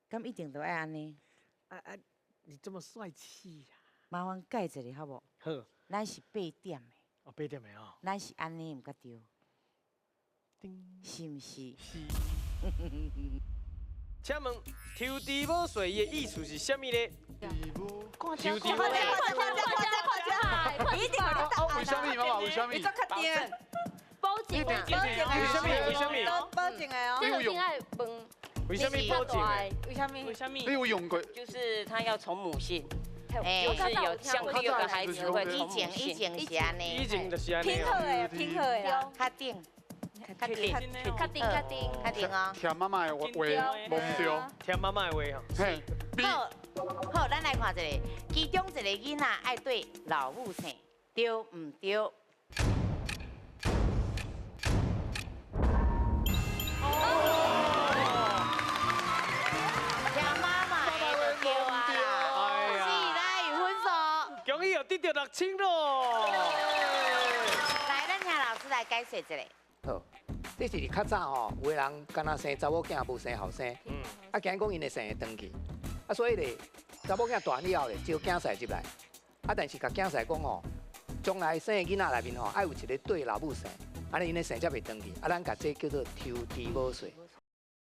敢一定都愛按呢？啊啊！你這麼帥氣呀！麻煩改一下好無？好。咱是八點的。哦，八點的哦。咱是按呢毋較對。是毋是？是。請問抽豬母稅伊的意思是啥物咧？抽豬母稅。一定有你答案。為啥物媽媽？為啥物？你做確定？保證啊！為啥物？為啥物？保證的哦。這個一定愛問。為啥物保證的？為啥物？為啥物？你有用過？就是他要從母姓，就是有像第二個孩子會從母姓。以前以前是按呢。以前就是按呢。挺好的，挺好的。確定。確定，確定，確定，確定哦。聽媽媽的話，無毋對。聽媽媽的話吼。嘿。好，好，咱來看一下，其中一個囡仔愛對老母姓，對毋對？聽媽媽的就對啊。是，來分數。恭喜又得到6000咯。來，咱請老師來解釋一下。好，這是較早吼，有的人敢若生查某囝無生後生，啊，驚講𪜶會生會轉去，啊，所以咧，查某囝大漢了後咧，招囝婿入來，啊，但是共囝婿講吼，將來生的囡仔內面吼，愛有一個對老母姓，按呢𪜶的姓才袂轉去，啊，咱共這叫做抽豬母稅。